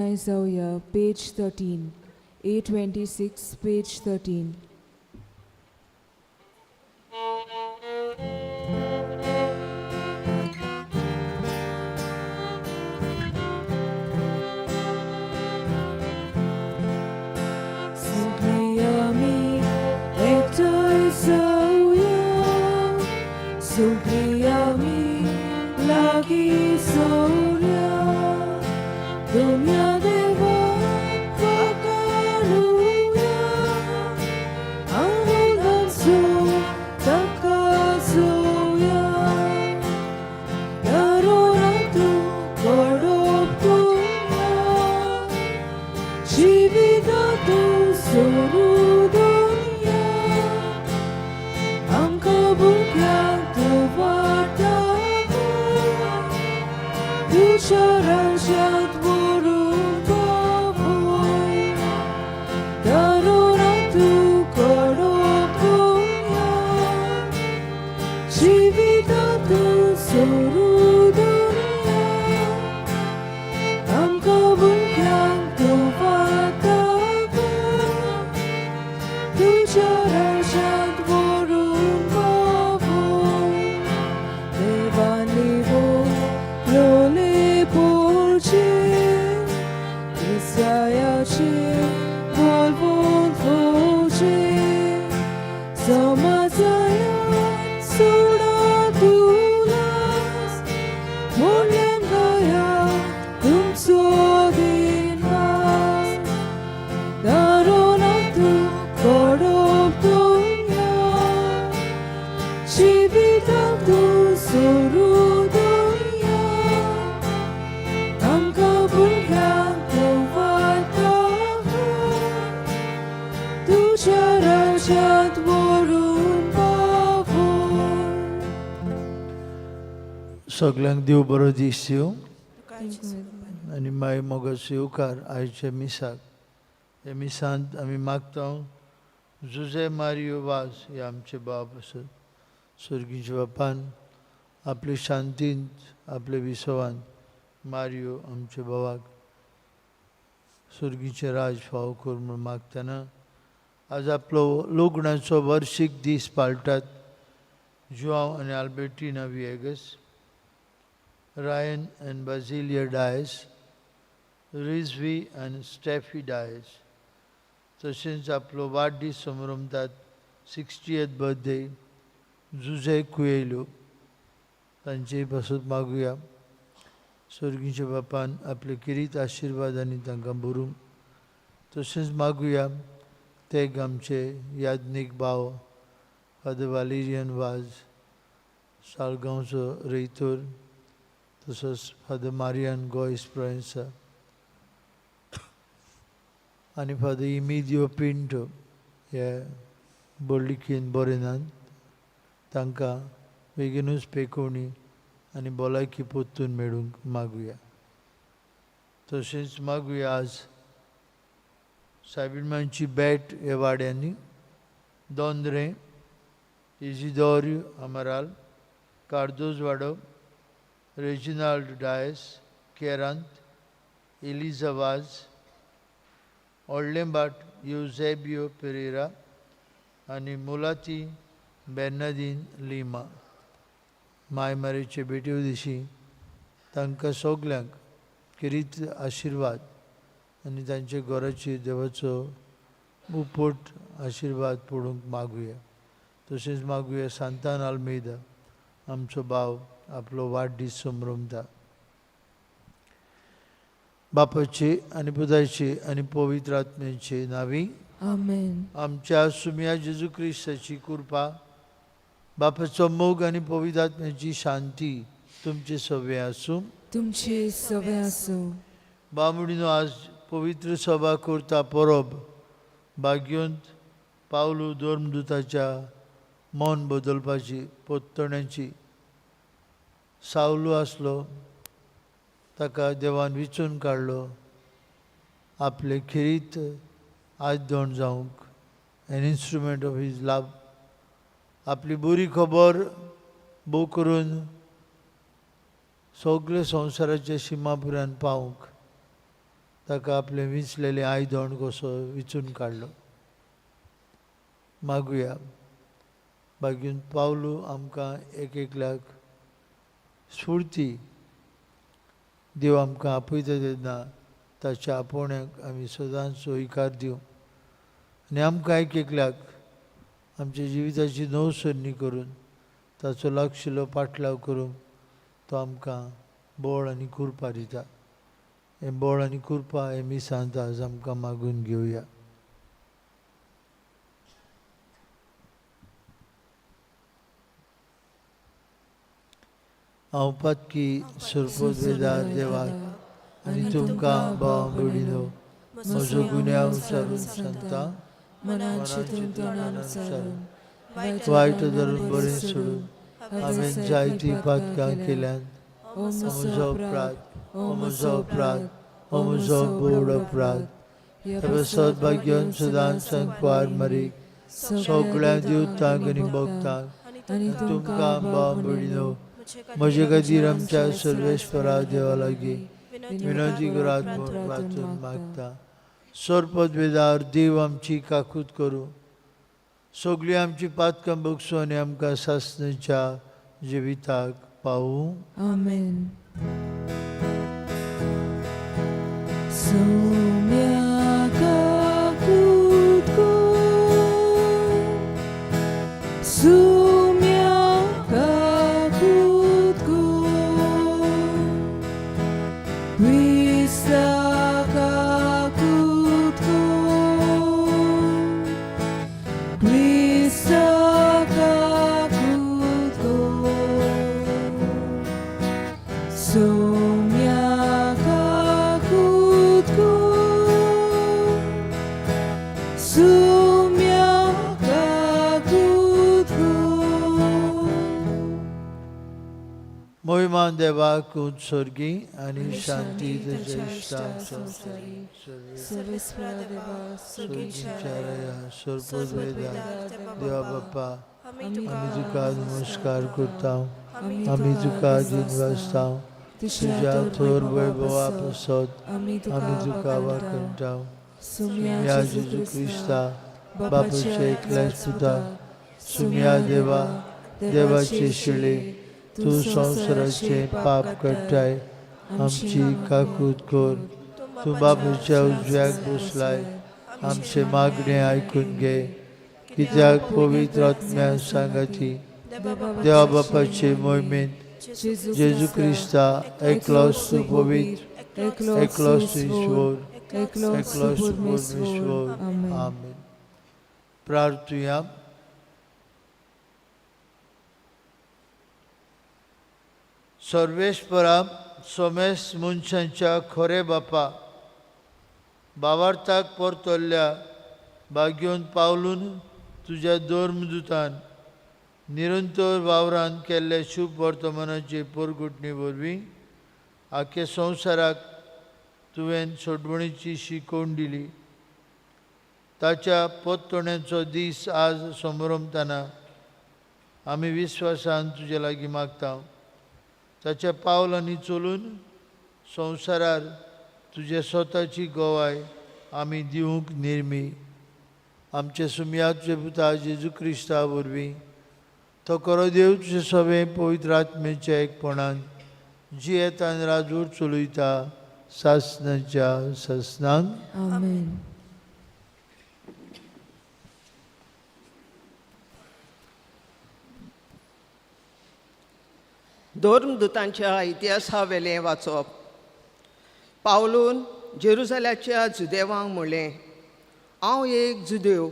Isaiah, page 13, A26, page 13. सगळीं आमी एकठांय जावया, सगळीं आमी लागीं सोरया, दुनिया देवा वाकाणुया, आनंदाचो ताका जोया, दारोरांतू कडप तुया, जिवितांतू सोरू दुनिया, आमकां भुरग्यांक तूं वाट दाखय, तुज्या राज्यांत व्हरून पावय, दारोरांतू कडप तुया, जिवितांतू सोरू दुनिया, आमकां भुरग्यांक तूं वाट दाखय, तुज्या राज्यांत व्हरून पावय. देवानी बोलले पोळचे, क्रिस्ताचे बोलवून फौजे, समाजायात सोडा तुलास, व्हडल्यान गाया तुमचो दिनवास, दारोरांतू कडप तुया, जिवितांतू सोरू दुनिया, आमकां भुरग्यांक तूं वाट दाखय, तुज्या राज्यांत व्हरून पावय. सगल्यांक देव बरो दीस दिवं आनी मागीर मोगाचो येवकार आयच्या मिसाक. ह्या मिसांत आमी मागता जुजे मारियो वाज हे आमचे बाब आसत, स्वर्गीच्या बापान आपले शांतींत आपले विसवान मारियो आमच्या भावाक स्वर्गीचें राज फावो कर म्हूण मागतना आज आपलो लग्नाचो वर्शीक दीस पाळटात जुआंव आनी आल्बर्टिना विएगस, रायन आनी बाजिलिया डायस, रिजवी आनी स्टॅफी डायस. तशेंच आपलो वाडदीस समरंभतात, 60th birthday, Jose Coelho, तांचेय पासत मागुया स्वर्गीच्या बापान आपले किरीत आशिर्वादांनी तांकां भरूंक. तशेंच मागुया ते आमचे याज्ञीक भाव फादर वालेरियन वाज, साळगांवचो रेयतोर, तसोच फादर मारियान गोयस प्रयन्सा आनी फादर इमिदियो पिंटो हे बोडलिकेन बरे नात, तांकां बेगीनूच पेकोवणी आनी भलायकी परतून मेळूंक मागुया. तशेंच मागुया आज सायबीण बेट ह्या वाड्यांनी दोंद्रे, इजिदोर अमराल, कार्दोज वाडो, रेजिनाल्ड डायस, केरांत एलिजा वाज, व्हडलेंबाट युझेबियो पेरेरा आनी मुलाती बेर्नादीन लिमा. माय मारीचे भेटी दिशी तांकां सगल्यांक किरीत आशिर्वाद आनी तांच्या घराचेर देवाचो उपट आशिर्वाद पडूंक मागुया. तशेंच मागुया सांतान आल्मेदा आमचो भाव आपलो वाडदीस समरंभता. बापाचे आनी पुताचे आनी पवित्र आत्म्याचे नांवी. आमेन. आमच्या सुम्या जेजू क्रिस्ताची कृपा, बापाचो मोग आनी पवित्र आत्म्याची शांती तुमचे सवे आसूं. तुमचे सवे आसूं. बामणीनो, आज पवित्र सभा करता परब भाग्योंत पावलू धर्मदूताच्या मन बदलपाची पोत्तण्याची. सावलू आसलो, ताका देवान विचून काडलो आपले खेरीत आजदोण जावंक, an instrument of his love, आपली बरी खबर भोव करून सगळे संवसाराच्या शिमा पुरान पावूंक. ताका आपलें विंचलेलें आयदण कसो विचून काडलो. मागुया बागीन पावलू आमकां एक एकल्याक स्फुर्ती देव आमकां आपयता तेन्ना ताच्या आपोवण्याक आमी सदांच हयकार दिवं आनी आमकां एक एकल्याक आमच्या जिविताची नवसरणी करून ताचो लागशिल्लो पाटलाव करूंक तो आमकां बळ आनी कुरपा दिता. हें बळ आनी कुरपा हे मिसांत आज आमकां मागून घेवया. हांव पातकी सरपद देवाक आनी तुमकां भाव भयणीनो म्हजो गुन्यांव विचारून सांगता, मनान चिंतून तोंडान उच्चारून वायट धरून बरें सोडून हांवें जायतीं पातकां केल्यात. म्हजो अपराध, हो म्हजो अपराध, हो म्हजो बोड अपराध. त्या भाग्यान सदांच सांकवार मरीक सगळ्या देवतांक आनी भक्तांक आनी तुमकां भाव भयणीनो म्हजे खातीर आमच्या सर्वेस्परा देवा लागीं विनंती करात म्हूण प्रार्थून मागता. सरपदवेदार देव आमची काकूत करूं, सगळीं आमची पातकां बगसूं आनी आमकां सासणेच्या जिविताक पावूं. आमेन. सोम्या काकूत कर, सुम्या काकूत कर, क्रिस्ता काकूत कर, क्रिस्ता काकूत कर, सोम्या काकूत कर, सुम्या काकूत कर. मोहिमान देवाक उत्सर्गी आनी शांती तुज्या इश्टांक संवसारी सर्वेस्परा देवा स्वर्गीच्या राया सरपदवेदा देवा बाप्पा, आमी तुका नमस्कार करता, आमी तुका दिनवासता, तुज्या थोर वैभवा पासत आमी आमी तुका वाखणटा. सुम्या सुम्या जेजू क्रिस्ता बापूचे एकल्याच पुता, सुम्या देवा देवाचे शिळे, तूं संवसाराचें पाप काडटाय, आमची काकूत कर. तूं बापूच्या उजव्याक बसलाय, आमचें मागणें आयकून घे. कित्याक पवित्र आत्म्या सांगाती देवा बापाचे मोहिमेंत जेजू क्रिस्ता एकलोच तूं पवित्र, एकलोच तूं ईश्वर, एकलोच तूं परमेश्वर. आमेन. प्रार्थुया. सर्वेस्परा सोमेस मनशांच्या खरे बापा, बावार्थाक परतल्ल्या भाग्योन पावलून तुज्या धर्मदुतान निरंतर वावरान केल्ले शुभ वर्तमानाचे परगुटणी वरवीं आख्या संवसाराक तुवें सोडवणीची शिकवण दिली. ताच्या पोत्तोण्याचो दीस आज समरमतना आमी विस्वासान तुजे लागीं मागता, ताच्या पावलांनी चलून संवसारार तुजे स्वताची गवाय आमी दिवंक निर्मी. आमचे सुमया तुजे पुता जेजू क्रिस्ता वरवीं तो खरो देव तुजे सगळें पवित्र आत्म्याच्या एकपणान जियेतान राजूर चलयता सासनाच्या सासनांक. आमेन. धर्मदुतांच्या इतिहासावेलें वाचप. पावलून जेरुजाल्याच्या जुदेवांक म्हणलें, हांव एक जुदेव,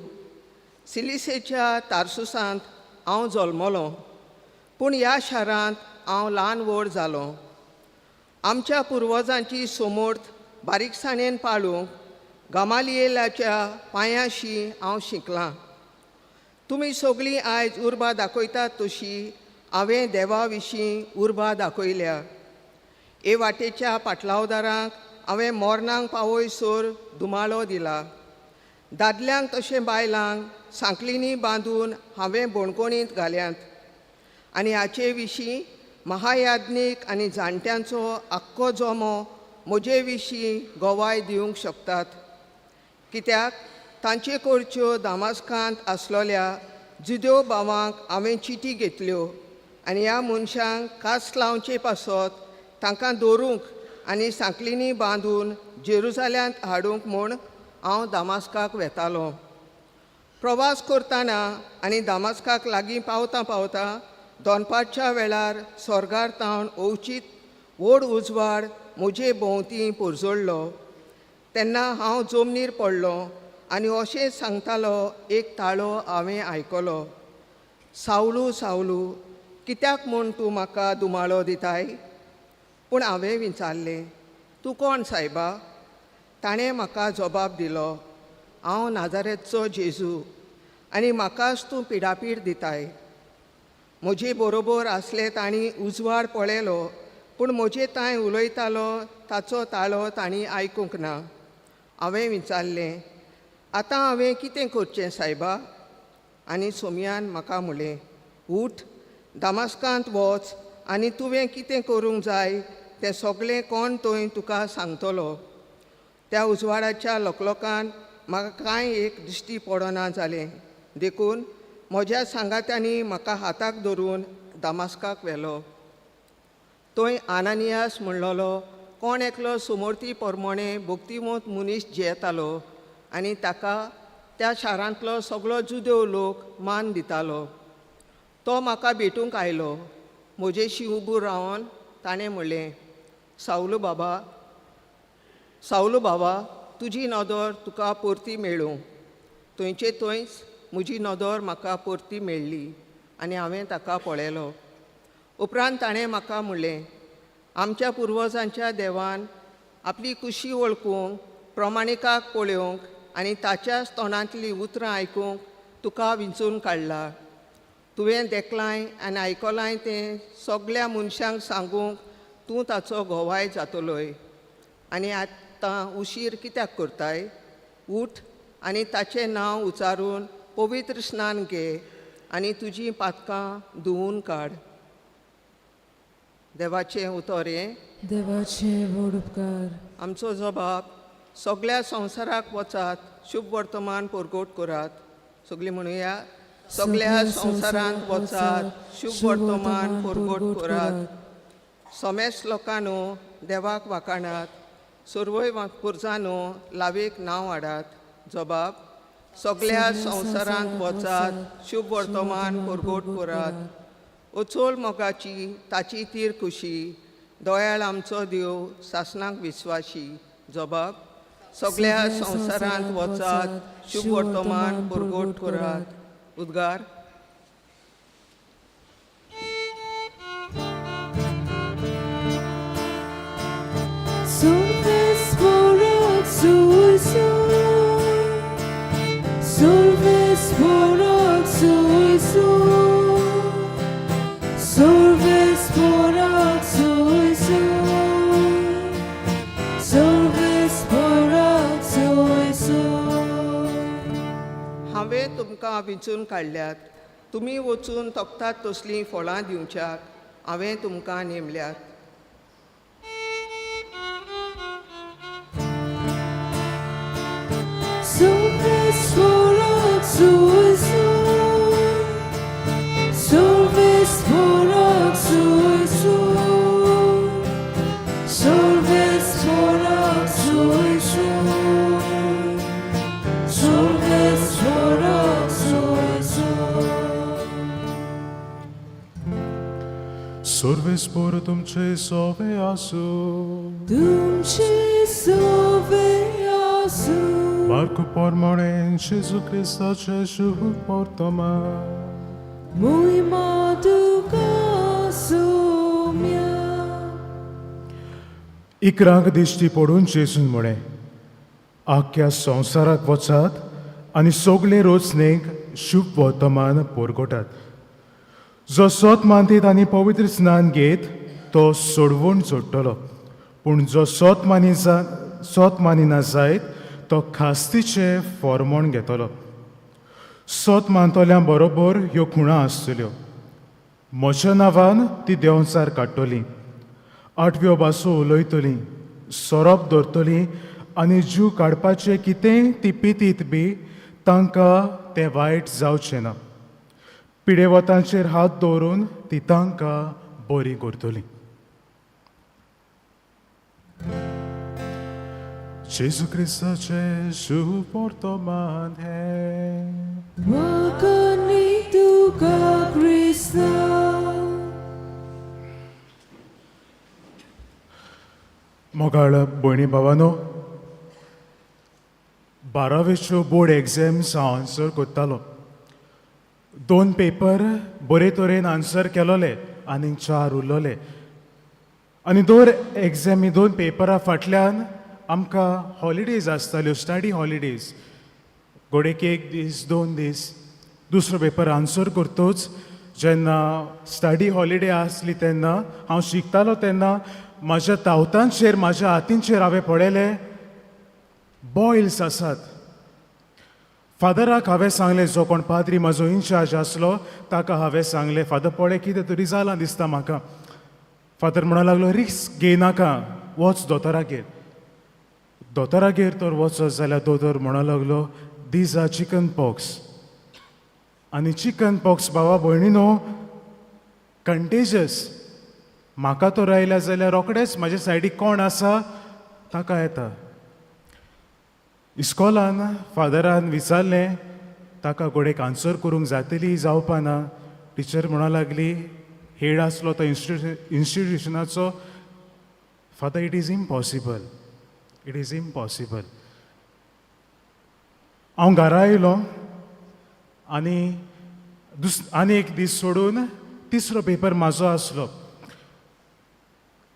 सिलिसेच्या तारसुसांत हांव जल्मलो, पूण ह्या शारांत हांव ल्हान व्हड जालो. आमच्या पुर्वजांची समर्थ बारीकसाणेन पाळूंक गमालियेलाच्या पांयांशी हांव शिकलां. तुमी सगळीं आयज उर्बा दाखयतात तशी हांवें देवा विशीं उर्बा दाखयल्या. हे वाटेच्या पाटलावदारांक हांवें मोरनांक पावयसर दुमाळो दिला. दादल्यांक तशें बायलांक सांकलिंनी बांदून हांवें बोणकोणींत घाल्यात. आनी हाचे विशीं महायाज्ञीक आनी जाणट्यांचो आख्खो जमो म्हजे विशीं गवाय दिवंक शकतात. कित्याक तांचे कडच्यो दामास्कांत आसलोल्या जुदेव भावांक हांवें चिटी घेतल्यो आनी ह्या मनशांक कास लावचे पासत तांकां दवरूंक आनी सांकलिनी बांदून जेरुजाल्यांत हाडूंक म्हूण हांव दामास्काक वेतालो. प्रवास करतना आनी दामास्काक लागीं पावतां पावतां दोनपारच्या वेळार स्वर्गार तावन अवचीत व्हड उजवाड म्हजे भोंवती पुरजोडलो. तेन्ना हांव जमनीर पडलो आनी अशें सांगतालो एक ताळो हांवें आयकलो, सावलू सावलू कित्याक म्हूण तूं म्हाका दुमाळो दिताय? पूण हांवें विचारलें, तूं कोण सायबा? ताणें म्हाका जबाब दिलो, हांव नाजारेतचो जेजू आनी म्हाकाच तूं पिडापीड दिताय. म्हजे बरोबर आसले तांणी उजवाड पळयलो, पूण म्हजे तांय उलयतालो ताचो ताळो तांणी आयकूंक ना. हांवें विचारलें, आतां हांवें कितें करचें सायबा? आनी सोमयान म्हाका म्हणलें, उठ, दामास्कांत वच आनी तुवें कितें करूंक जाय तें सगळें कोण थंय तुका सांगतलो. त्या उजवाडाच्या लोकलोकान म्हाका कांय एक दिश्टी पडना जालें, देखून म्हज्या सांगात्यांनी म्हाका हाताक धरून दामास्काक व्हेलो. थंय आनानियास म्हणलोलो कोण एकलो सुमोर्ती परमोणे भक्तिवंत मनीस जियेतालो आनी ताका त्या शारांतलो सगळो जुदेव लोक मान दितालो. तो म्हाका भेटूंक आयलो. म्हजेशी उबो रावन ताणें म्हणलें, सावलू बाबा, सावलू बाबा, तुजी नदर तुका परती मेळूं. थंयचे थंयच म्हजी नदर म्हाका परती मेळ्ळी आनी हांवें ताका पळयलो. उपरांत ताणें म्हाका म्हणलें, आमच्या पुर्वजांच्या देवान आपली कुशी वळखूंक, प्रमाणिकाक पळोवंक आनी ताच्याच तोंडांतलीं उतरां आयकूंक तुका विंचून काडला. तुवें देखलांय आनी आयकलांय तें सगळ्या मनशांक सांगूंक तूं ताचो गोवाय जातलोय. आनी आतां उशीर कित्याक करताय? उठ आनी ताचें नांव उचारून पवित्र स्नान घे आनी तुजीं पातकां धुवून काड. देवाचें उतर हें. देवाचे व्हड उपकार. आमचो जबाब, सगळ्या संवसाराक वचात, शुभ वर्तमान परगट करात. सगळीं म्हणुया, सगळ्या संवसारांत वचात, शुभ वर्तमान परगट करात. समेस्त लोकांनो देवाक वाखाणात, सर्वय पुरजानो लावेक नांव हाडात. जबाब, सगळ्या संवसारांत वचात, शुभ वर्तमान परगट करात. अचोल मोगाची ताची तीर खुशी, दयाळ आमचो देव सासणाक विस्वाशी. जबाब, सगळ्या संवसारांत वचात, शुभ वर्तमान परगट करात. उद्गार. हांवें तुमकां विंचून काडल्यात, तुमी वचून तोखतात तसलीं फळां दिवच्याक हांवें तुमकां नेमल्यात. सर्वेस्पर तुमचे सोवे आसू. तुमचे सोवे आसू. मार्कू परमोणे जेजू क्रिस्ताचे शुभ वर्तमान. मोहिमा तुका सोम्या. इकरांक दिश्टी पडून जेजून म्हळें, आख्ख्या संवसाराक वचात आनी सगळे रोचणेक शुभ वर्तमान परगटात. जो सत मानतीत आनी पवित्र स्नान घेत तो सोडवण जोडटलो, पूण जो सत मानिना जायत तो खास्तीचें फॉर्मोण घेतलो. सत मानतल्या बरोबर ह्यो खुणां आसतल्यो, म्हज्या नांवान ती देंवचार काडटली, आठव्यो भासो उलयतली, सोरोप धरतलीं आनी जीव काडपाचें कितेंय ती पितीत बी तांकां तें वायट जावचें ना. पिडेवतांचेर हात दवरून ती तांकां बरी करतली. जेजू क्रिस्ताचें शुभ वर्तमान हें. वाखाणी तुका क्रिस्ता. मोगाळ भयणी भावानो, बारावेच्यो बोर्ड एग्झाम्स हांव आन्सर करतालो. दोन पेपर बरे तरेन आन्सर केलोले, आनीक चार उरलोले. आनी दोन एग्झामी, दोन पेपरा फाटल्यान आमकां हॉलिडेज आसताल्यो, स्टडी हॉलिडेज, घोडेक एक दीस, 2 दीस. दुसरो पेपर आन्सर करतूच जेन्ना स्टडी हॉलिडे आसली तेन्ना हांव शिकतालो. तेन्ना म्हाज्या तावतांचेर, म्हाज्या हातींचेर हांवें पळयलें बॉयल्स आसात. फादराक हांवें सांगलें, जो कोण पाद्री म्हाजो इन्चार्ज आसलो ताका हांवें सांगलें, "फादर, पळय, कितें तरी जालां दिसता म्हाका." फादर म्हणूंक लागलो, "रिस्क घेयनाका, वच दोतोरागेर." दोतोरागेर तर वचत जाल्यार दोतोर म्हणूंक लागलो, "These are chicken pox." आनी चिकन पॉक्स, भावा भयणी न्हू, कंटेजस. म्हाका तर आयल्या जाल्यार रोखडेच म्हाज्या सायडीक कोण आसा ताका येता. इस्कॉलान फादरान विचारलें, ताका घोडेक आन्सर करूंक जातली जावपा ना? टिचर म्हणूंक लागली, हेड आसलो तो इन्स्टिट्युशनाचो, "Father, it is impossible, it is impossible." हांव घरा आयलो आनी आनी एक दीस सोडून तिसरो पेपर म्हाजो आसलो.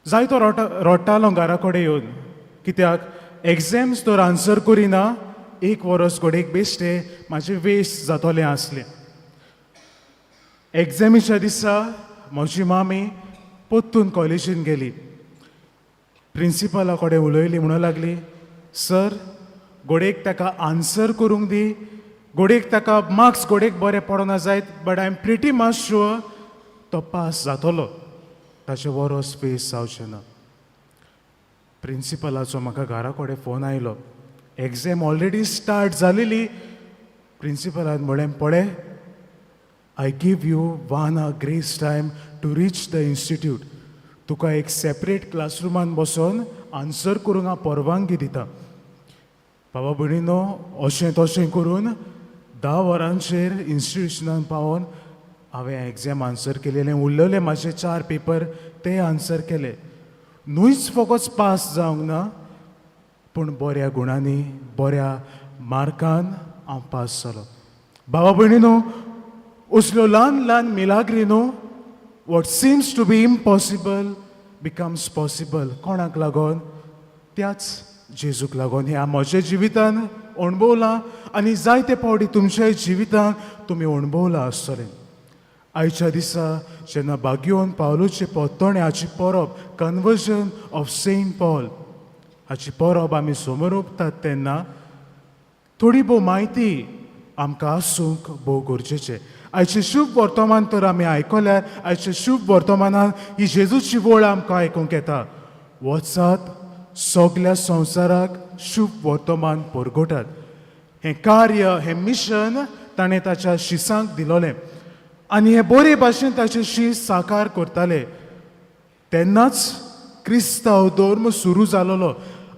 जायतो रोडटालो घरा कडेन येवन, कित्याक एग्झाम्स तर आन्सर करिना, एक वरस घोडेक बेश्टे म्हाजें वेस्ट जातलें आसलें. एग्झामीच्या दिसा म्हजी मामी परतून कॉलेजीन गेली, प्रिंसिपला कडेन उलयली. म्हणूंक लागली, "सर, घोडेक ताका आन्सर करूंक दी. घोडेक ताका मार्क्स घोडेक बरे पडना जायत, but I am pretty much sure तो पास जातलो. ताचें वरोस वेस्ट जावचें ना." प्रिंसिपलाचो म्हाका घरा कडेन फोन आयलो. एग्झाम ऑलरेडी स्टार्ट जालेली. प्रिंसिपलान म्हळें, "पळय, I give you one hour grace time to reach the institute. तुका एक सेपरेट क्लासरुमान बसोन आन्सर करूंक हांव परवानगी दिता." बाबा भयणीनो, अशें तशें करून 10 वरांचेर इन्स्टिट्युशनान पावोन हांवें एग्झाम आन्सर केलेलें. उरलेले म्हाजे चार पेपर, ते आन्सर केले. न्हूच फकत पास जावंक ना, पूण बऱ्या गुणांनी, बऱ्या मार्कान हांव पास जालो. भावा भयणीनो, असल्यो ल्हान ल्हान मिलाग्री न्हू, what seems to be impossible becomes possible. कोणाक लागोन? त्याच जेजूक लागोन. हें म्हज्या जिवितान अणभवलां आनी जायते फावटी तुमच्या जिवितान तुमी अणभवलां आसतलें. आयच्या दिसा जेन्ना बागियोन पावलूचे पोत्तोणे हाची परब, कन्वर्जन ऑफ सेंट पॉल हाची परब आमी समोर तेन्ना थोडी भोव म्हायती आमकां आसूंक भोव गरजेचें. आयचें शुभ वर्तमान तर आमी आयकल्यार, आयचे शुभ वर्तमानान ही जेजूची वळ आमकां आयकूंक येता, वचात, सगल्या संवसाराक शुभ वर्तमान परगटात. हें कार्य, हें मिशन ताणें ताच्या शिसांक दिलोलें आनी हे बरे भाशेन ताचे शीस साकार करताले. तेन्नाच क्रिस्तांव धर्म सुरू जालोलो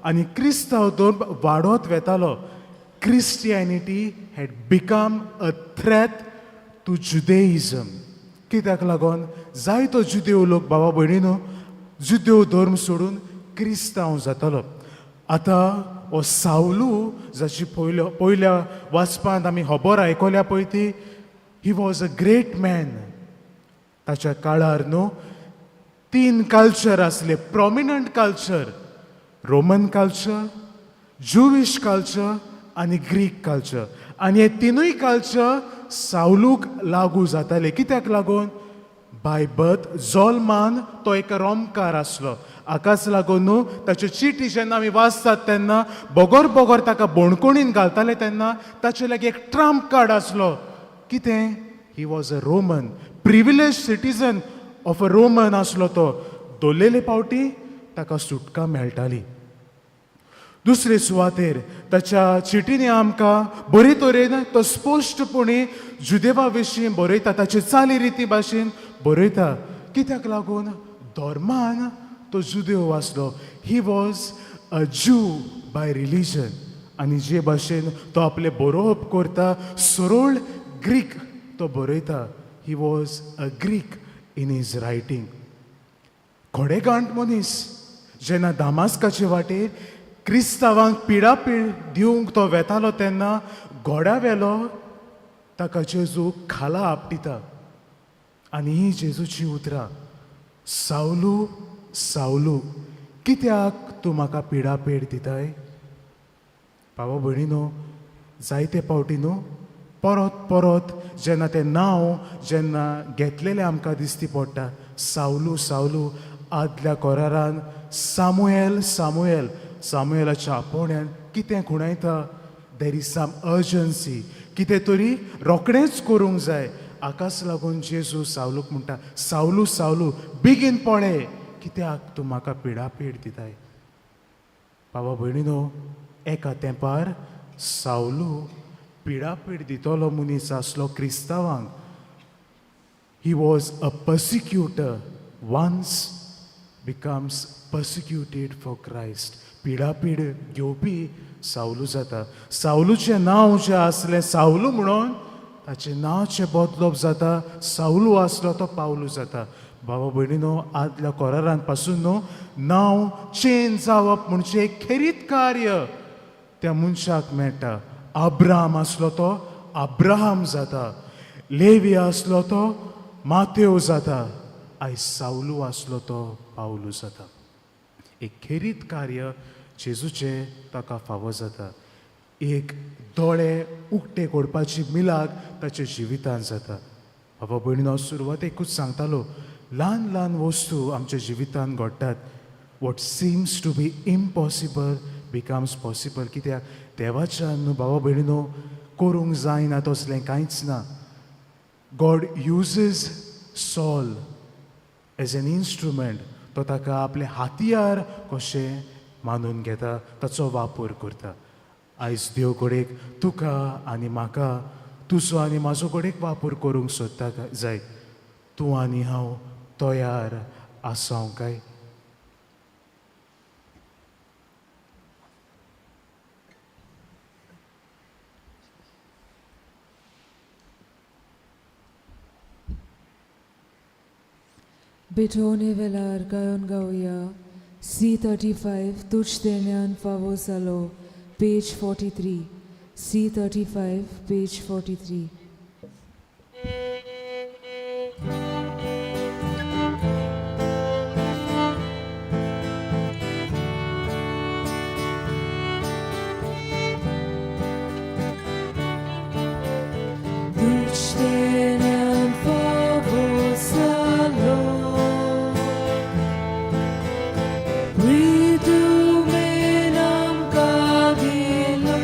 आनी क्रिस्तांव धर्म वाडत वेतालो. Christianity had become a threat to Judaism. कित्याक लागून जायतो जुदेव लोक, बाबा भयणीनो, जुदेव धर्म सोडून क्रिस्तांव जातालो. आतां हो सावलू, जाची पयल्या पयल्या वाचपांत आमी खबर आयकल्या पळय ती, he was a great man. ताच्या काळार न्हू तीन कल्चर आसले prominent culture: Roman culture, Jewish culture आनी ग्रीक कल्चर. आनी हे तिनूय कल्चर सावलूक लागू जाताले. कित्याक लागून? बाय बर्थ, जोल्मान तो एक रोमकार आसलो. हाकाच लागून न्हू ताच्यो चिटी जेन्ना आमी वाचतात तेन्ना बोगोर बोगोर ताका बोणकोणीन घालताले तेन्ना ताचे लागीं एक ट्रम्प कार्ड आसलो. कितें? He was a Roman, privilege citizen of a Roman आसलो तो. दोल्लेले पावटी ताका सुटका मेळटाली. दुसरे सुवातेर ताच्या चिटींनी आमकां बरे तरेन तो स्पश्टपणे जुदेवा विशीं बरयता, ताचे चाली रिती भाशेन बरयता. कित्याक लागून धर्मान तो जुदेव आसलो. He was a Jew by religion. आनी जे भाशेन तो आपलें बरोवप करता, सरळ ग्रीक तो बरयता. He was a Greek in his writing. खडेगांठ मनीस जेन्ना दामास्काचे वाटेर क्रिस्तांवांक पिडापीड दिवंक तो वेतालो तेन्ना घोड्या वेलो ताका जेजू खाला आपटिता. आनी ही जेजूची उतरां, सावलू सावलू कित्याक तूं म्हाका पिडापीड दिताय? बाबा भयणी न्हू, जायते फावटी न्हू परत परत जेन्ना तें नांव जेन्ना घेतलेलें आमकां दिसती पडटा, सावलू सावलू. आदल्या कोरारान सामुएल सामुएल, सामुएलाच्या आपोवण्यान कितें खुणायता? There is some urgency, कितें तरी रोखडेंच करूंक जाय. आकास लागून जेजू सावलूक म्हणटा, सावलू सावलू बेगीन पळय, कित्याक तूं म्हाका पिडापीड दिताय? बाबा भयणी न्हू, एका तेंपार सावलू पिडापीड दितलो मनीस आसलो क्रिस्तांवांक. He was a persecutor, once becomes persecuted for Christ. पिडापीड घेवपी सावलू जाता. सावलूचें नांव जें आसलें सावलू म्हणून, ताचें नांवचें बदलप जाता. सावलू आसलो तो पावलू जाता. बाबा भयणी न्हू, आदल्या कोरारान पासून न्हू नांव चेंज जावप म्हणजे एक खेरीत कार्य त्या मनशाक मेळटा. अब्राहम आसलो तो अब्राहम जाता, लेवी आसलो तो मातेव जाता, आयज सावलू आसलो तो पावलू जाता. एक खेरीत कार्य जेजूचें ताका फावो जाता. एक दोळे उक्ते करपाची मिलाग ताच्या जिवितांत जाता. बाबा भयणीन, हांव सुरवातेकूच सांगतालो, ल्हान ल्हान वस्तू आमच्या जिवितांत घडटात. What seems to be impossible becomes possible. कित्याक देवाच्यान न्हू बाबा भयणीनो करूंक जायना तसलें कांयच ना. God uses Saul as an instrument. तो ताका आपलें हातयार कशें मानून घेता, ताचो वापर करता. आयज देव कडेक तुका आनी म्हाका, तुजो आनी म्हाजो कडेक वापर करूंक सोदता जायत. तूं आनी हांव तयार आसां काय? भेटवणे वेळार गायोन गावया C35, तुज देण्यान फावो जालो, page 43. C35, page 43. तुज देण्यान फावो जालो, प्रितुमेन आमकां दिलो,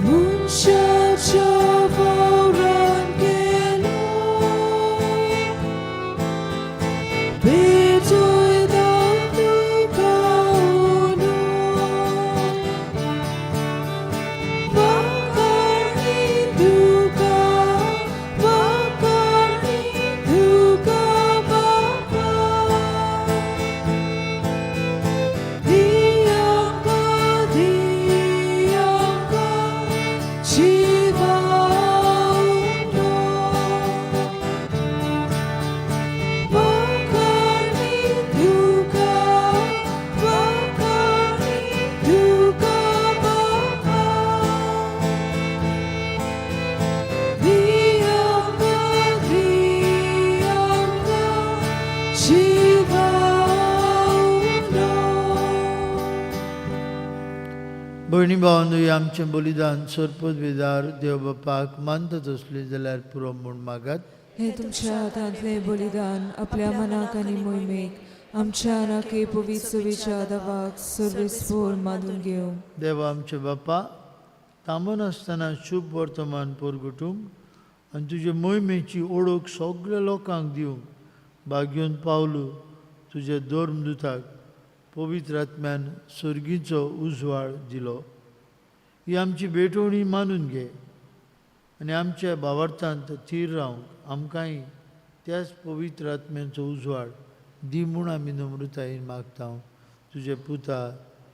मनशाच्या वावरान केलो, भेटयता तुका उलो. वाखाणी तुका, वाखाणी तुका बापा, दी आमकां, दी आमकां जिवा उलो. वाखाणी तुका, वाखाणी तुका बापा, दी आमकां, दी आमकां जिवा उलो. भयणी भावांनो, आमचें बलिदान सरपद विदार देव बापाक मानता तसलें जाल्यार पुरो म्हूण मागात. हे तुमच्या हातांतलें बलिदान आपल्या मनाक आनी मोहिमेक, आमच्या आनाके पवित्र सवेच्या दवाक सर्वेस्पोर मानून घेवं. देवा आमचे बापा, थांबनासतना शुभ वर्तमान परगटूंक आनी तुजे मोहिमेची ओळख सगळ्या लोकांक दिवंक भाग्योन पावलू तुज्या धर्मदुताक पवित्र आत्म्यान सर्गीचो उजवाड दिलो. ही आमची भेटवणी मानून घे आनी आमच्या भावार्थांत थीर रावंक आमकांय त्याच पवित्र आत्म्यांचो उजवाड दी म्हूण आमी नम्रतायेन मागता तुजे पुता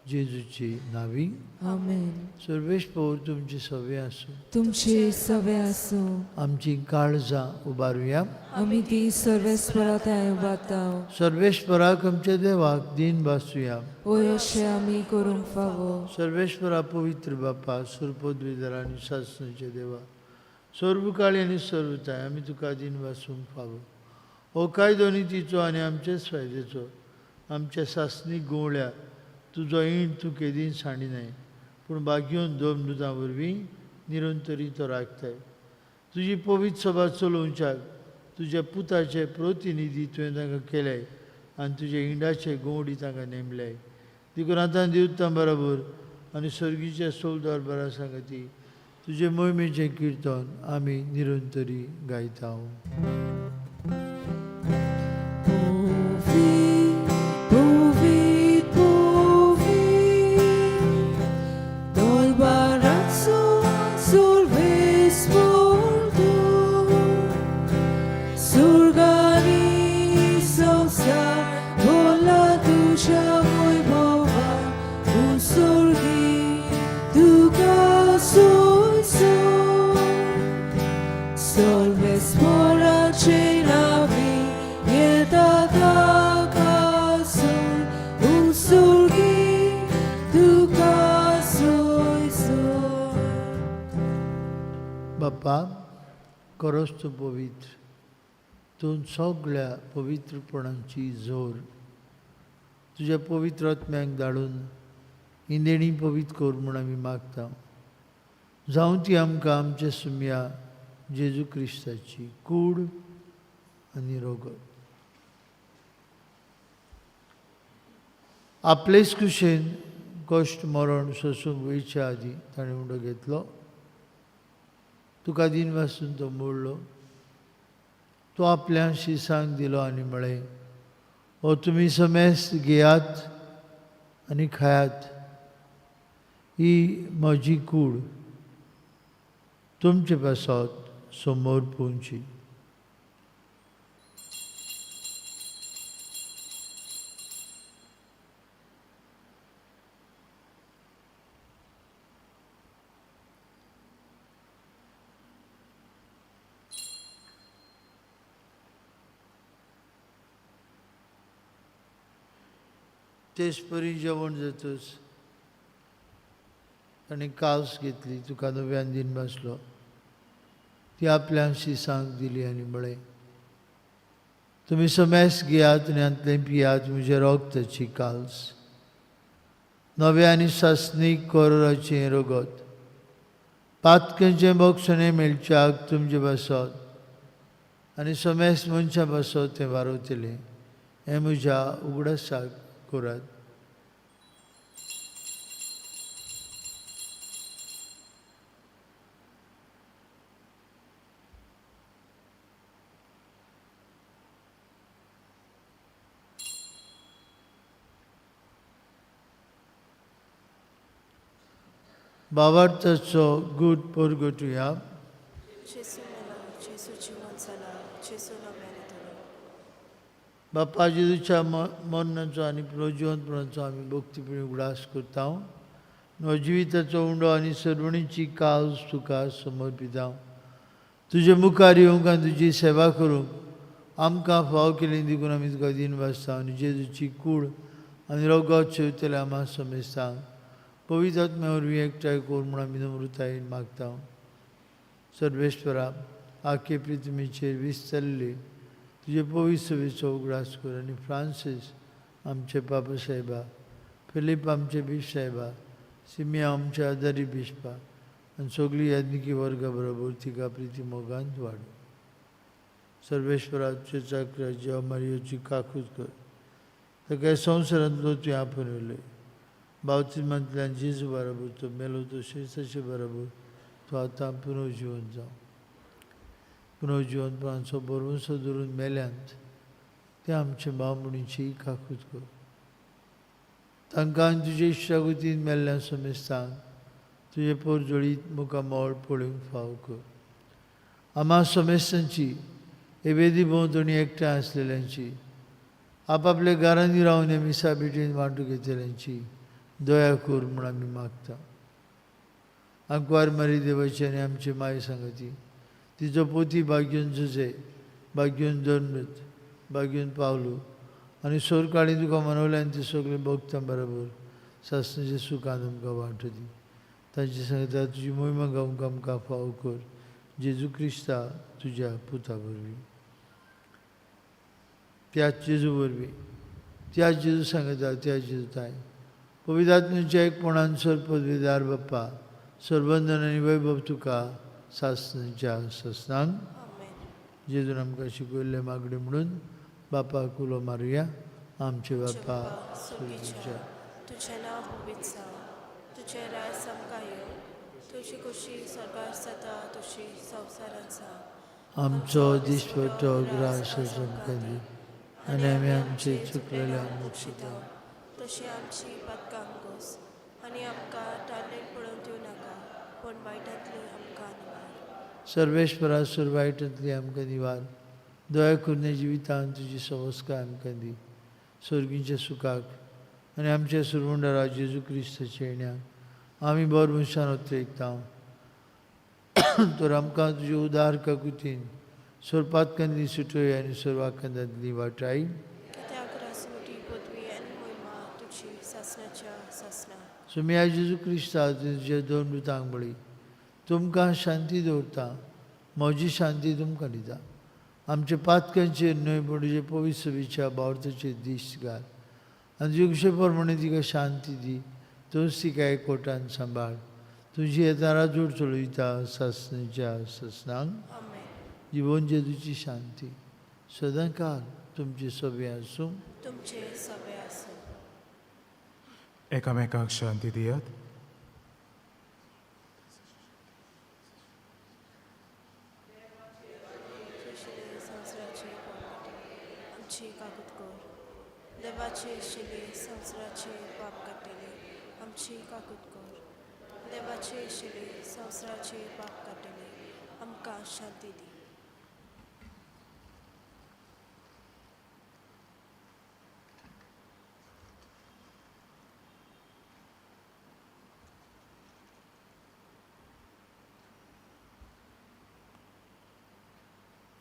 जेजूची नावी. आमेन. सर्वेश पवर तुमची सवे आसूं. तुमचे सवे आसूं. आमची काळजां उबारुया. आमी ती सर्वेस्परा थंय उबारता. सर्वेश्वराक आमच्या देवाक दीन भासुया. वय अशें आमी करूंक फावो. सर्वेश्वरा पवित्र बापा, सुरपदवीधर आनी सासणाचे देवा, सर्वकाळी आनी सर्वताय आमी तुका दीन भासूंक फावो. हो कायदो नितीचो आनी आमचेच फायद्याचो आमच्या सासणीक गुंवळ्या तुजो ईण तूं केदीन सांडिनाय, पूण बागयोन दोन दुतां वरवीं निरंतरी तो राखताय. तुजी पवित्र सभा चलोवच्याक तुज्या पुताचे प्रतिनिधी तुवें तांकां केले आनी तुजे इंडाचे गोवडी तांकां नेमले. देखून आतां देवतां बराबर आनी सर्गीच्या सोलदार बरा सांगती तुजे मोहिमेचें किर्तन आमी निरंतरी गायता. Povit, povit, Dolbarazzo sul vesporto, Surgani sosa, vola tuja voi bova, un surgi duca sui sol. Sol vespora cenavi, nieta da sol, un surgi duca sui sol. बापा, खरोच तूं पवित्र, तूं सगळ्या पवित्रपणाची जोर. तुज्या पवित्र आत्म्याक धाडून ही देणी पवित्र कर म्हूण आमी मागता. जावं ती आमकां आमच्या सुमया जेजू क्रिस्ताची कूड आनी रोगत. आपलेच कुशेन कश्ट मरण सोसूंक वयच्या आदीं ताणें उंडो घेतलो, तुका दीन वासून तो मोडलो, तो आपल्या शिसांक दिलो आनी म्हळें, हो तुमी समेस्त घेयात आनी खायात, ही म्हजी कूड तुमचे पासत समोर पोवची. तेच परी जेवण जातच ताणें कास घेतली, तुका नव्यान दीन बसलो, ती आपल्या शिसांक दिली आनी म्हळें, तुमी समेस्त घेयात आनी हांतलें पियात, म्हजें रगताची काल्स, नव्या आनी सासणीक कोराचें रगत, पातकेचें बक्षणें मेळच्याक तुमचे पासत आनी समेस्त मनशां पासत तें वारवतलें, हें म्हज्या उगडासाक करात. बाबार्थाचो गूट परगटुया. जेजू मेला, जेजू जिवन जाला, जेजू नव्याने येतलो. बापा जेजूच्या मरणाचो आनी पुनर्जिवंतपणाचो आमी भक्तीपणी उगडास करता. नवजिविताचो उंडो आनी सर्वणीची काज तुका समर्पिता. तुजे मुखार येवंक आनी तुजी सेवा करूंक आमकां फाव केली देखून आमी तुका दीन वाचता आनी जेजूची कूड आनी रोगात शेवतले आमा समेस्तांक पवित्र आत्म्या वरवीं एकठांय कर म्हूण आमी नम्रतायेन मागता. सर्वेश्वरा, आखे पृथ्वीचेर विस्तरले तुजे पवित्र सभेचो उगडास कर आनी फ्रांसीस आमचे पापा साहेबा, फिलीप आमचे बीश साहेबा, सिमिया आमच्या आदारी बिस्पा आनी सगळी याज्ञिकी वर्गा बरोबर तिका प्रिती मोगांत वाडू. सर्वेश्वरा, तुज्या चाकऱ्या मारियोची काकूत कर, ताका संवसारांतलो तुवें आपोवन व्हेलें. बावतिज्मांतल्यान जेजू बरोबर तो मेलो तशें बरोबर तो आतां पुनर्जिवन जावं. पुनर्जिवनपणाचो भरवंसो धरून मेल्यांत ते आमचे भावभयणीची काकूत कर. तांकां तुजे इश्टागतीन मेल्ल्या समेस्तांक तुजे पोरजोळीत मुखामळ पळोवंक फाव कर. आमा समेस्तांची एबेदी भोंवतणी एकठांय आसलेल्यांची आपापल्या घरांनी रावन मिसा भेटीन वांटू घेतल्यांची दया कर म्हूण आमी मागता. आंकवार मारी देवाची आनी आमची माय सांगती तिचो पोती भाग्यून जुजे, भाग्यून दोनमृत, भाग्यून पावलू आनी सोरकाळी तुका मनवल्यान ती सगळीं भोगता बरोबर सासणाच्या सुखान आमकां वांटू दी. तांची सांगता तुजी मोहिमा गावंक आमकां फाव कर जेजू क्रिस्ता तुज्या पुता वरवीं. त्याच जेजू वरवीं, त्याच जेजू सांगता, त्याच जेजू ताय पवित्र एकपणान सर पदवीदार बाप्पा सर्वंदन आनी वैभव तुका सासणाच्या सासणांक. जेजून आमकां शिकयल्लें मागणें म्हणून बापाक उलो मारुया. आमचे बापा स्वर्गीच्या, तुजें नांव पवित्र जावं, तुजें राज आमकां येवं, तुजी खोशी स्वर्गार जाता तशी संवसारांत जावं. आमचो दिसपट्टो ग्रास आमकां दी आनी आमी आमचे चुकलेल्या मुक्षिता तशी आमची पातकां गोस आनी आमकां टाळणेक पडोवन दिवं नाका, पूण वायटांतली आमकां निवार. सर्वेश्वरा सुरवायटांतली आमकां निवार. दया करून जिवितान तुजी सवस्काय आमकां दी सर्गीच्या सुखाक आनी आमच्या सुरवंडरा जेजू क्रिस्ताच्या येण्याक आमी बर मनशान ओतरेकता. तर आमकां तुजे उदार काकुतीन सोरपातकांतली सुटय आनी सोरवाकांतांतली वाटाय. सुम्या जेजू क्रिस्ता तुजे दोन मृतांक बळी तुमकां शांती दवरता, म्हजी शांती तुमकां दिता. आमच्या पातकांचेर न्हय पूण तुजे पवित्र सभेच्या बावर्थाचेर दीस घाल आनी तुजे कुशे प्रमाणे तिका शांती दी. तूंच तिका एकवटान सांबाळ. तुजी येता राजवट चलयता सासणाच्या सासणांक. जिवन जेजूची शांती सदांकाळ तुमचे सभे आसूं. तुमचे सभे आसूं. एकामेकांक शांती दियात. संवसाराचे पाप काडटले आमची कागद कर. देवाचे शिले संवसाराचे पाप काडटले आमची कागद कर. देवाचे शिले संवसाराचे पाप काडटले आमकां शांती दी.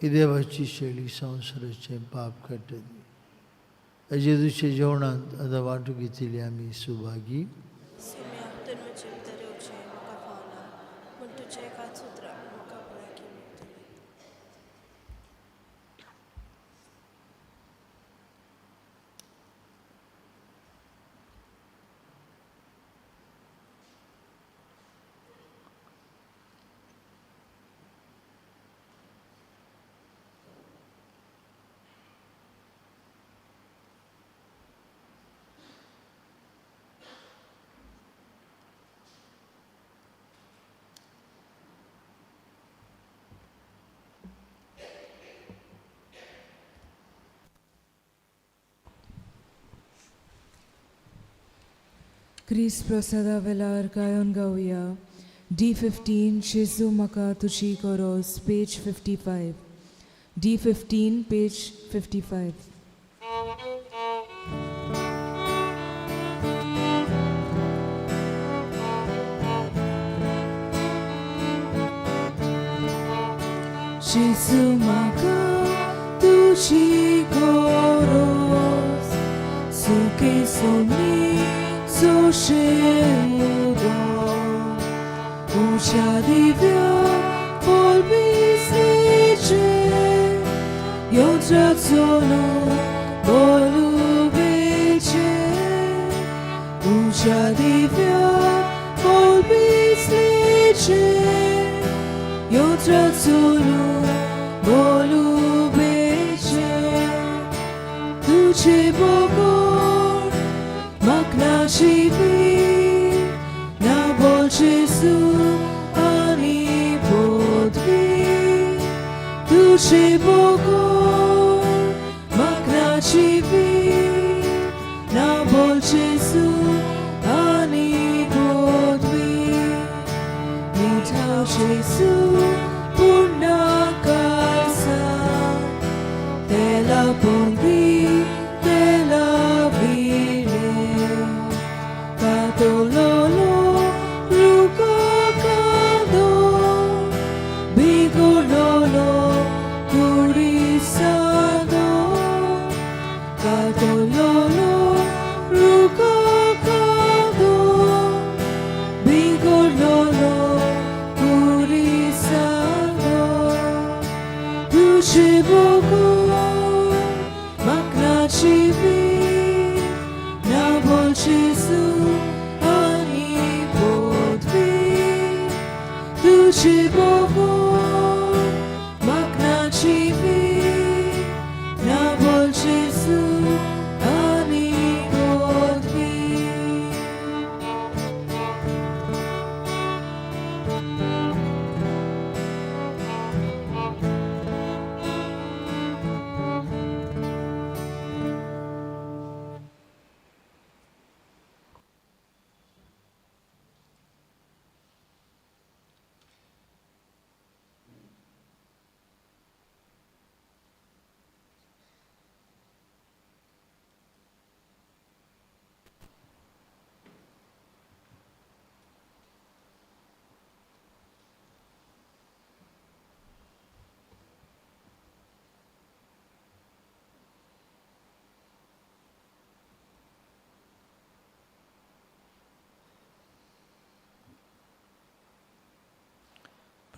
ही देवाची शैली संवसाराचें पाप काडटली. जेजूच्या जेवणांत आतां वांटू घेतली आमी सुभागी. क्रिस्त प्रसादा वेलार गायोन गावया. D15 जेजू म्हाका तुजी गरज, पेज 55. D15 page 55. जेजू म्हाका तुजी गरज, सुखे सोमी सोशेउदो उज्या दिव्या बोलबिसलीचे योत्राचोलो बोलुबेचे. उज्या दिव्या बोलबिसलीचे योत्राचोलो बोलुबेचे. तुझे बोगोर म्हाका जिवीत ना बोल जेजू आनी पदवी. तुझे बोगोर म्हाका जिवीत ना बोल जेजू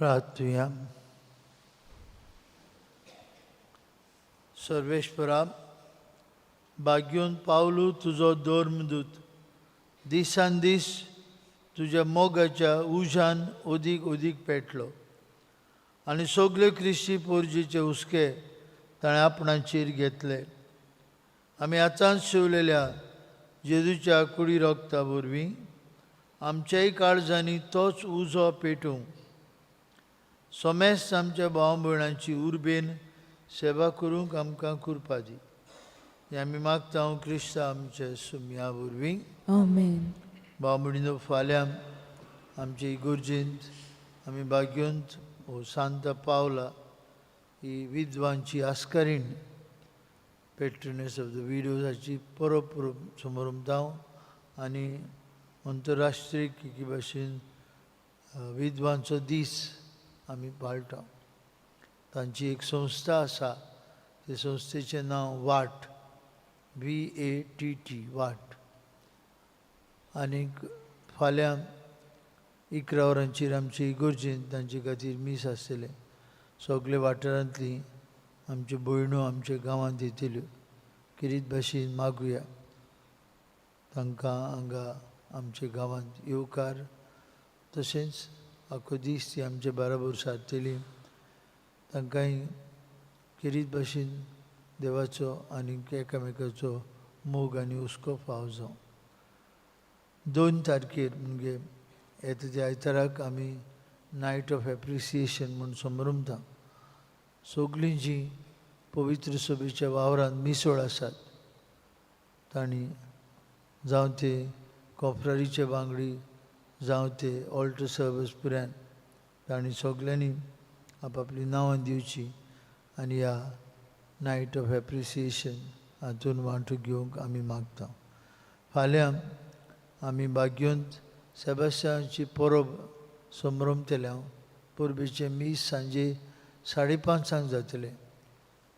प्रार्थुया. सर्वेश्वरा, भाग्यून पावलू तुजो धर्मदूत दिसान दीस तुज्या मोगाच्या उज्यान अदीक अदीक पेटलो आनी सगळे क्रिस्ती पोरजीचे हुस्के ताणें आपणाचेर घेतले. आमी आतांच शिवलेल्या जेजूच्या कुडी रोगता वरवीं आमच्याय काळजांनी तोच उजो पेटूंक सोमेस्त आमच्या भाव भयणांची उर्बेन सेवा करूंक आमकां कृपा दी. हें आमी मागता क्रिस्ता आमच्या सुमया वरवीं. आमेन. भाव भयणीनो, फाल्यां आमचे इगर्जेंत आमी भाग्यंत हो सांता पावला ही विद्वांची आस्कारीण, पेट्रनस ऑफ the widows हाची परब परब समरमता आनी अंतरराष्ट्रीय एके भाशेन विद्वांचो दीस आमी पाळटा. तांची एक संस्था आसा, ते संस्थेचें नांव वाट, VATT, वाट. आनीक फाल्यां 11 वरांचेर आमचे इगर्जेंत तांचे खातीर मीस आसतलें. सगळे वाठारांतली आमच्यो भयण्यो आमच्या गांवांत येतल्यो. किरीत भाशेन मागुया तांकां हांगा आमच्या गांवांत येवकार, तशेंच आख्खो दीस ती आमचे बराबर सारतली. तांकांय किरीत भाशेन देवाचो आनी एकामेकाचो मोग आनी हुस्को फाव जावं. 2 तारखेर म्हणजे येता त्या आयताराक आमी नायट ऑफ एप्रिसिएशन म्हूण समरमता. सगळीं जीं पवित्र सभेच्या वावरांत मिसळ आसात तांणी, जावं ते कोफरारीचे वांगडी जावं ते ऑल्टर सर्वीस पुऱ्यान, तांणी सगल्यांनी आपापलीं नांवां दिवचीं आनी ह्या नायट ऑफ एप्रिसिएशन हातून वांटो घेवंक आमी मागता. फाल्यां आमी भाग्योंत सेबास्तियांची परब समरमतले. परबेचें मीस सांजे 5:30 जातलें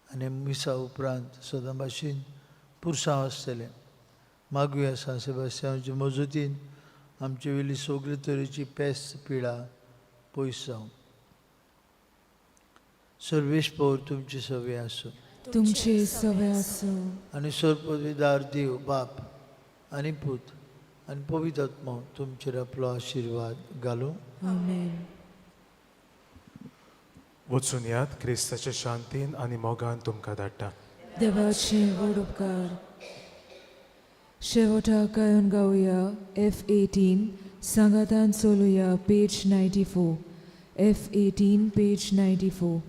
आनी मिसा उपरांत सदां भाशेन पुरसांव आसतलें. मागुया सांत सेबास्तियांचे मजतीन आमचे वयली सगळे तरेची पेस्त पिडा पयस जावं. सर्वेस्पर तुमचे सवे आसूं. तुमचे सवे आसूं. आनी सर्वपदवीदार देव बाप आनी पूत आनी पवित्र आत्मो तुमचेर आपलो आशिर्वाद घालूं. आमेन. वचून यात, क्रिस्ताच्या शांतीन आनी मोगान तुमकां धाडटा. देवाचे व्हड उपकार. शेवटाक गायन गावया F18, सांगातान चलुया, page 94, F18, page 94.